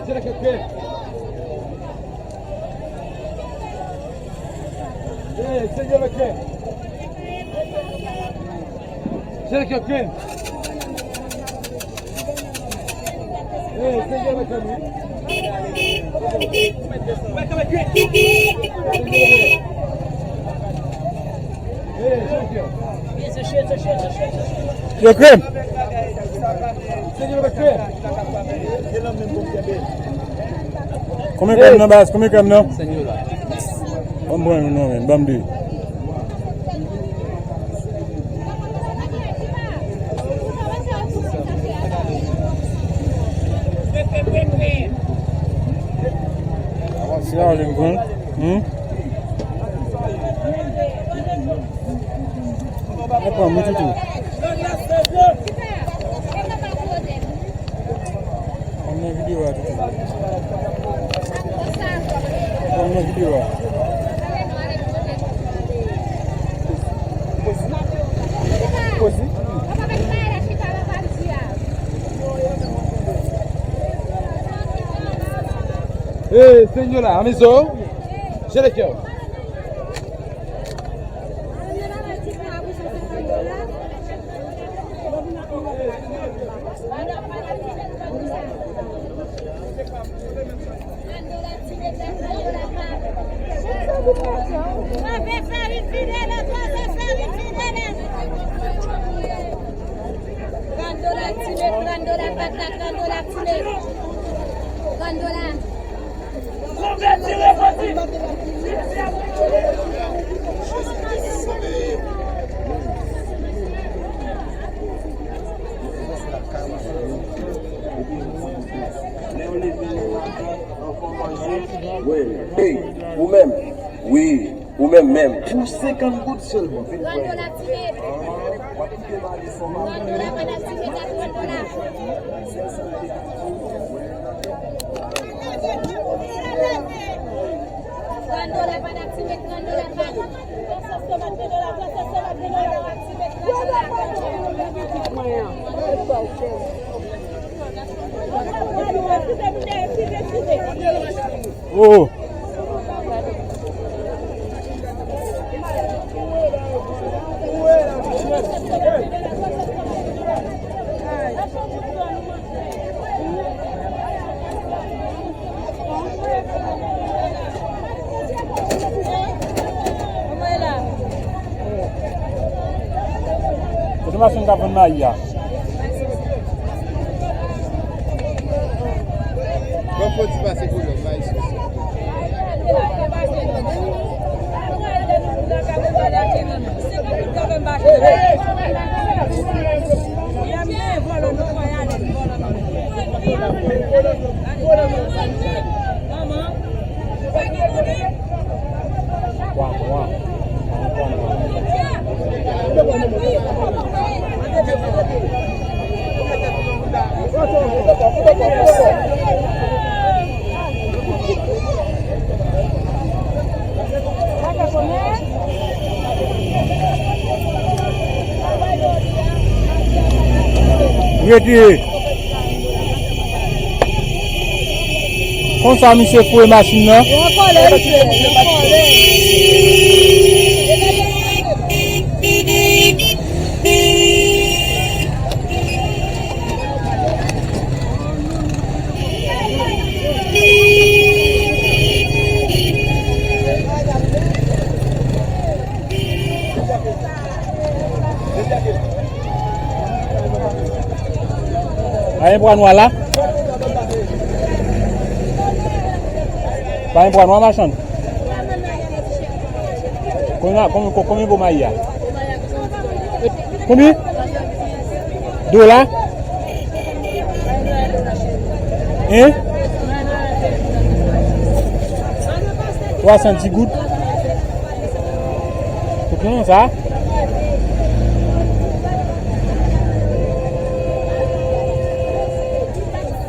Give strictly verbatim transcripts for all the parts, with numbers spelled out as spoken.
C'est le cœur. Eh, Seigneur le cœur. C'est le cœur. Eh, Seigneur le cœur, oui. Eh, Seigneur. Yo krem. Konbyen krem nan baz? Konbyen krem nan? Ban m pran youn non, men. Ban m de. Si a w vle m pran. Hmm? Mwen pran mwen toutou. Mwen nan videyo a toutou. Mwen nan videyo a. Hey, Senyola, amizo. Seleksyon. Trant dola ti nèt, trant dola patat, trant dola ti nèt. Trant dola. Hey, ou menm. Wi. Ou menm menm. Pou senkant goud sèlman, vin pran youn. Trant dola ti nèt. Trant dola, patat ti nèt a trant dola. Trant dola, patat ti nèt, trant dola, patat. Oh. Kote machann k ap vann mayi a? Bon, fò ti pase pou lòt mayi sou sa. Retire. Konsa misye foure machin nan. Yon kòlè, misye, yon kòlè. Pa gen pwa nwa la? Pa gen pwa nwa, machann? Konbyen, konbyen, konbyen po mayi a? Konbyen? Dola? Hein? Twa san dis goud? Tout moun sa?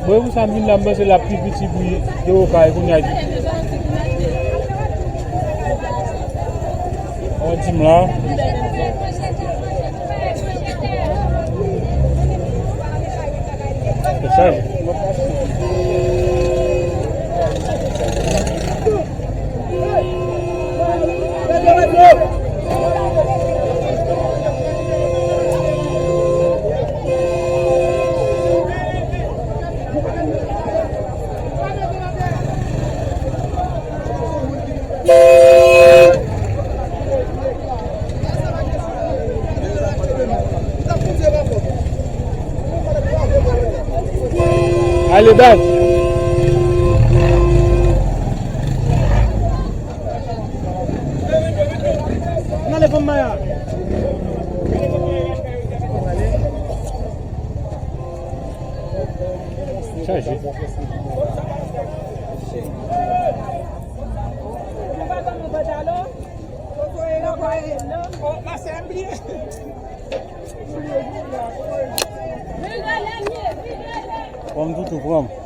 Mwen, pou sa m vin la, m panse l ap pi piti pou de Okay kounye a. An di m la. Se sa. Ale, baz. N ale fanm Maya. Chaje. Pran m toutou, pran m.